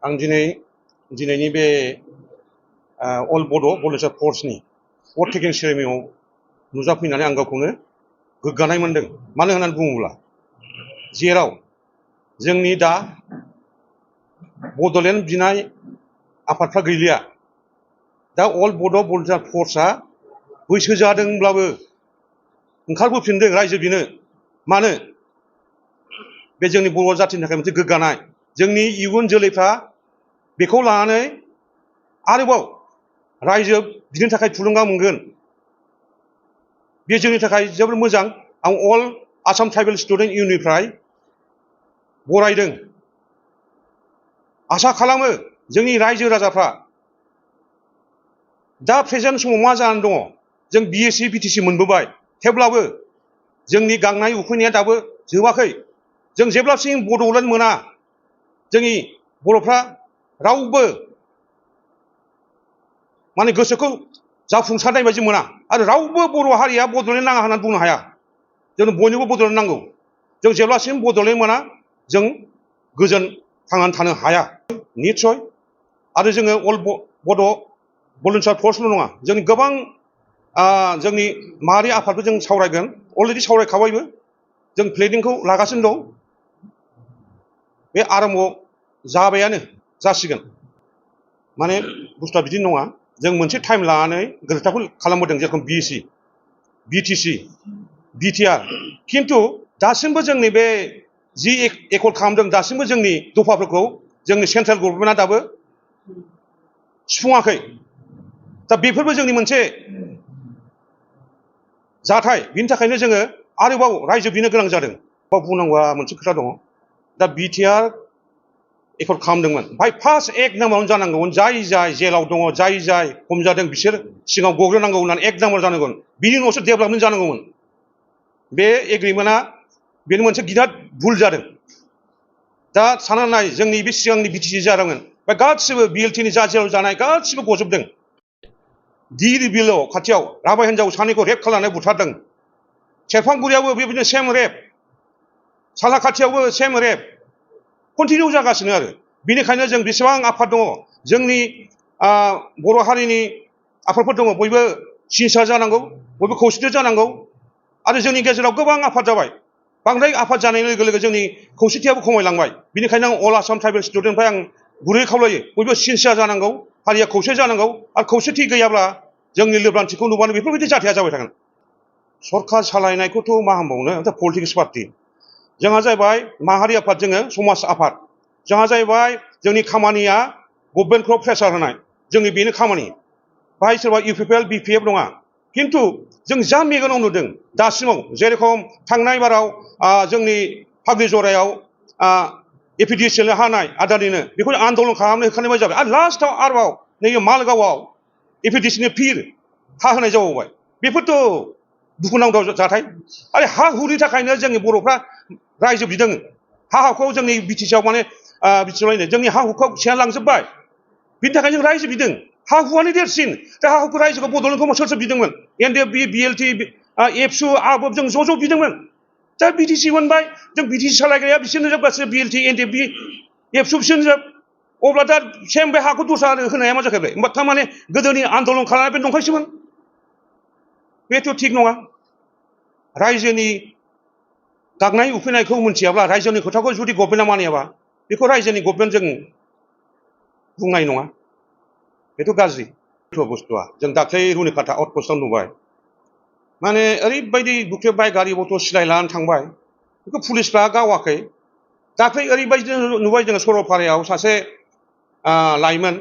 आं दिनैनि बे अल बड' भलुन्टियार फर्सनि भट टेकिं सेरेमनियाव नुजाफैनानै आं गावखौनो गोग्गानाय मोनदों। मानो होननानै बुङोब्ला जेराव जोंनि दा बड'लेण्ड बिनाय आफादफ्रा गैलिया, दा अल बड' भलुन्टियार फर्सआ बैसो जादोंब्लाबो ओंखारबोफिनदों रायजो बिनो। मानो? बे जोंनि बर' जाथिनि थाखाय मोनसे गोग्गानाय। जोंनि इयुन जोलैफ्रा बेखौ लानानै आरोबाव रायजो बिनो थाखाय थुलुंगा मोनगोन। बे जोंनि थाखाय जोबोद मोजां। आं अल आसाम ट्राइबेल स्टुडेन्ट इउनियननिफ्राय बरायदों। आसा खालामो जोंनि रायजो राजाफ्रा दा प्रेजेन्ट समाव मा जानानै दङ, जों बिएसि बिटिसि मोनबोबाय, थेवब्लाबो जोंनि गांनाय उखैनाया दाबो जोबाखै। जों जेब्लासिम बड'लेण्ड मोना, जोंनि बर'फ्रा रावबो माने गोसोखौ जाफुंसारनाय बायदि मोना। आरो रावबो बर' हारिया बड'लेण्ड नाङा होननानै बुंनो हाया। जोंनो बयनोबो बड'लेण्ड नांगौ। जों जेब्लासिम बड'लेण्ड मोना, जों गोजोन थांनानै थानो हाया। निस्सय आरो जोङो अल बड' भलुन्टियार फर्सल' नङा, जोंनि गोबां जोंनि माहारि आफादखौ जों सावरायगोन। अलरेडि सावरायखाबायबो। जों प्लेनिंखौ लागासिनो दं। बे आरम्भ जाबायानो जासिगोन। माने बुस्थुआ बिदि नङा, जों मोनसे टाइम लानानै गोरोबथाखौ खालामबोदों, जेरेखम बिएसि बिटिसि बिटिआर। खिन्थु दासिमबो जोंनि बे जि एकर्ड खालामदों, दासिमबो जोंनि दफाफोरखौ जोंनि सेन्ट्रेल गभर्नमेन्टआ दाबो सुफुङाखै। दा बेफोरबो जोंनि मोनसे जाथाय। बिनि थाखायनो जोङो आरोबाव रायजो बिनो गोनां जादों। बुंनांगौआ मोनसे खोथा दङ। दा बिटिआर एकर्ड खालामदोंमोन, बाय फार्स्ट एक नाम्बारावनो जानांगौमोन। जाय जेलाव दङ, जाय हमजादों, बिसोर सिगाङाव गग्रोनांगौ होननानै एक नाम्बार जानांगौमोन। बिनि उनावसो डेभेलपमेन्ट जानांगौमोन। बे एग्रिमेन्टआ बेनो मोनसे गिदिर भुल जादों। दा साननानै नाय, जोंनि बे सिगांनि बिटिसि जादोंमोन, बे गासिबो बिएलटिनि जा जेराव जानाय गासिबो गजोबदों। दिर बिलआव खाथियाव राभा हिन्जाव सानैखौ रेप खालामनानै बुथारदों। सेरफांगुरियावबो बेबायदिनो सेम रेप, सालाखाथियावबो सेम रेप कन्टिनिउ जागासिनो। आरो बेनिखायनो जों बेसेबां आफाद दङ, जोंनि बर' हारिनि आफादफोर दङ, बयबो सिनसार जानांगौ, बयबो खौसेथि जानांगौ। आरो जोंनि गेजेराव गोबां आफाद जाबाय। बांद्राय आफाद जानाय लोगो लोगो जोंनि खौसेथियाबो खमायलांबाय। बेनिखायनो आं अल आसाम ट्राइबेल स्टुडेन्टनिफ्राय आं गुरै खावलायो, बयबो सिनसियार जानांगौ, हारिया खौसे जानांगौ। आरो खौसेथि गैयाब्ला जोंनि लोरबांथिखौ नुबानो बेफोरबायदि जाथाया जाबाय थागोन। सरकार सालायनायखौथ' मा होनबावनो, पलिटिक्स पार्टि। जोंहा जाहैबाय माहारि आफाद, जोङो समाज आफाद। जोंहा जाहैबाय जोंनि खामानिया गभर्नमेन्टखौ प्रेसार होनाय, जोंनि बेनो खामानि। बाहाय सोरबा इउपिपिएल बिपिएफ नङा। खिन्थु जों जा मेगनाव नुदों दासिमाव, जेरेखम थांनाय बाराव जोंनि फागलि जरायाव एपिडिसिएल हानाय आदानिनो, बेखौ आन्दलन खालामनो होखानाय जाबाय। आरो लास्टआव आरोबाव नैबे मालगावआव एपिडिसिनि फिर हा होनाय जाबावबाय। बेफोरथ' दुखुनांथाव जाथाय। आरो हा हुनि थाखायनो जोंनि बर'फ्रा रायजो बिदों। हा हुखौ जोंनि बिटिसिआव माने बिटिसिआव जोंनि हा हुखौ सेना लांजोब्बाय। बिनि थाखाय जों रायजो बिदों। हा हुआनो देरसिन। दा हा हुखौ रायजोखौ बड'लेण्डखौ सोर बिदोंमोन? एनडिएफबि बिएलटि एबसु आबोब जों ज' बिदोंमोन। दा बिटिसि मोनबाय, जों बिटिसि सालायग्राया बिसोरनो जोब, गासिबो बिएलटि एनडिएफबि एबसु बिसोरनो जोब। अब्ला दा सेम बे हाखौ दस्रा होनाया मा जाखो? होमबा थारमाने गोदोनि आन्दलन खालामनाय बे नंखायसोमोन। बेथ' थिग नङा। रायजोनि गांनाय उखैनायखौ मिथियाब्ला, रायजोनि खोथाखौ जुदि गभर्नमेन्टआ मानियाबा, बेखौ रायजोनि गभर्नमेन्ट जों बुंनाय नङा। बेथ' गाज्रि बुस्थुआ। जों दाख्लै रुनिकाटा आउटपस्टआव नुबाय, माने ओरैबायदि बुख्रेबबाय, गारि मटर सिलाय लानानै थांबाय। बेखौ पुलिसफ्रा गावाखै। दाख्लै ओरैबायदि नुबाय जोङो सरलपारायाव सासे लाइमोन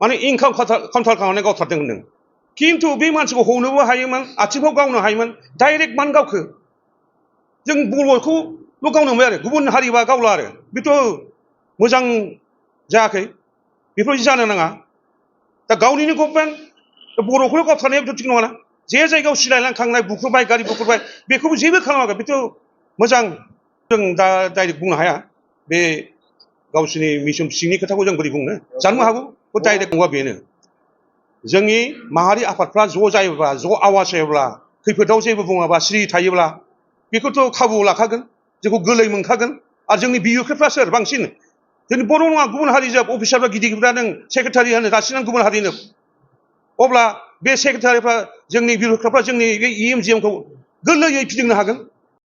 माने इनकाम काउन्टार खालामनानै गावथारदों होनदों। खिन्थु बे मानसिखौ हमनोबो हायोमोन, आथिंखौ गावनो हायोमोन, डाइरेक्ट मानो गावखो? जों बर'खौल' गावनो मोनबाय आरो, गुबुन हारिबा गावला आरो। बेथ' मोजां जायाखै। बेफोरबायदि जानो नाङा। दा गावनिनो गभर्नमेन्ट बर'खौल' गावथारनाया बेथ' थिग नङाना। जे जायगायाव सिलाय लांखांनाय, बुख्रुबबाय, गारि बुख्रुबबाय, बेखौबो जेबो खालामाखै। बेथ' मोजां। जों दा डाइरेक्ट बुंनो हाया। बे गावसोरनि मिसन सिंनि खोथाखौ जों बोरै बुंनो? जानोबो हागौ। डाइरेक्ट नङा। बेनो जोंनि माहारि आफादफ्रा ज' जायोब्ला, ज' आवाज होयोब्ला, खैफोदाव जेबो बुङाबा, सिरि थायोब्ला, बेखौथ' खाबु लाखागोन, जोंखौ गोरलै मोनखागोन। आरो जोंनि बिएलटिफ्रा सोर बांसिन? जोंनि बर' नङा गुबुन हारिजोब अफिसारफ्रा गिदिर गिदिरा नों सेक्रेटारि होनो दासिम गुबुन हारिनो अब्ला बे सेक्रेटारिफ्रा जोंनि बिउर'क्रेटफ्रा जोंनि बे EMGM खौ गोरलैयै फिदिंनो हागोन